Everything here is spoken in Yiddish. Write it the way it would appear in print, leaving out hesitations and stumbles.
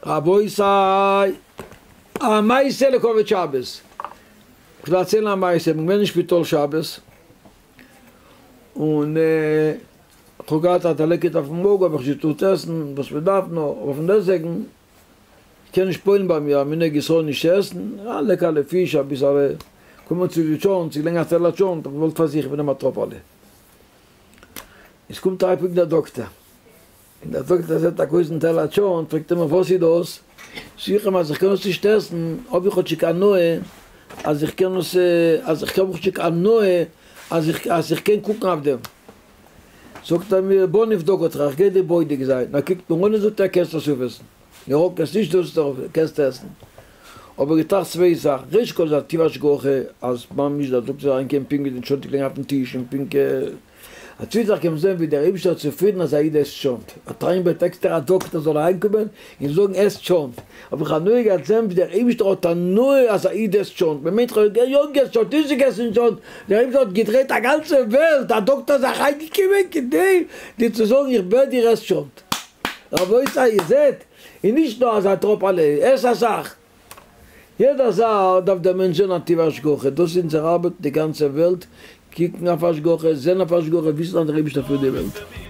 רבותי, א מעשה לכבוד שבת. איך וועל דערציילן א מעשה, איך בין געווען אין שפיטאל שבת, און איך האב געהאט א דלקת אויפן מאגן, האב איך נישט געטארט עסן וואס מען דארף נאר, אבער פון דעסטוועגן, איך קען נישט פועל'ן ביי מיר א מנהג ישראל נישט צו עסן, א לעקעלע פיש, אביסעלע, קומען צו די טשולנט, צו לייגן א טעלער טשולנט, איך געוואלט פאר זיך, איך נעם א טראפעלע. עס קומט אריין פונקט דער דאקטער. און דער דאקטער זעט א גרויסן טעלער טשולנט, פרעגט ער מיך וואס איז דאס? זאג איך אים אז איך קען עס נישט עסן, האב איך כאטשיג הנאה אז איך קען עס, אז איך האב כאטשיג הנאה אז איך אז איך קען קוקן אויף דעם. זאגט ער מיר בוא נבדוק אותך, איך גיי דיר בודק זיין, ער קוקט מיר אן און זאגט ער קענסט עס אויפעסן, יא קענסט נישט דאס קענסט עסן. האב איך געטראכט צוויי זאכן, ראשית כל איז א טיב השגחה אז ממש דער דאקטער זאל אריינקומען פונקט ווי די טשולנט ליגן אויפן טיש און פונקט א צווייטע זאך קען מען זען ווי דער אייבישטער איז צופרידן אז א איד עסט טשולנט, האט אריינגעברענגט עקסטער א דאקטער זאל אריינקומען און זאגן עס טשולנט, האב איך הנאה געהאט זען ווי דער אייבישטער האט הנאה אז א איד עסט טשולנט, מען מיינט כ'האב יא געגעסן טשולנט, נישט געגעסן טשולנט, דער אייבישטער האט געדרייט א גאנצע וועלט, א דאקטער איז אריינגעקומען כדי דיר צו זאגן איך בעט דיר עס טשולנט. רבותי איר זעט? און נישט נאר אזא טראפעלע, עס אסאך. יעדע זאך דארף דער מענטש זען א טיב השגחה, דאס איז אונזער ארבעט אין די גאנצע וועלט, קוקן אויף השגחה, זען אויף השגחה, וויסן אז דער אייבישטער פירט די וועלט.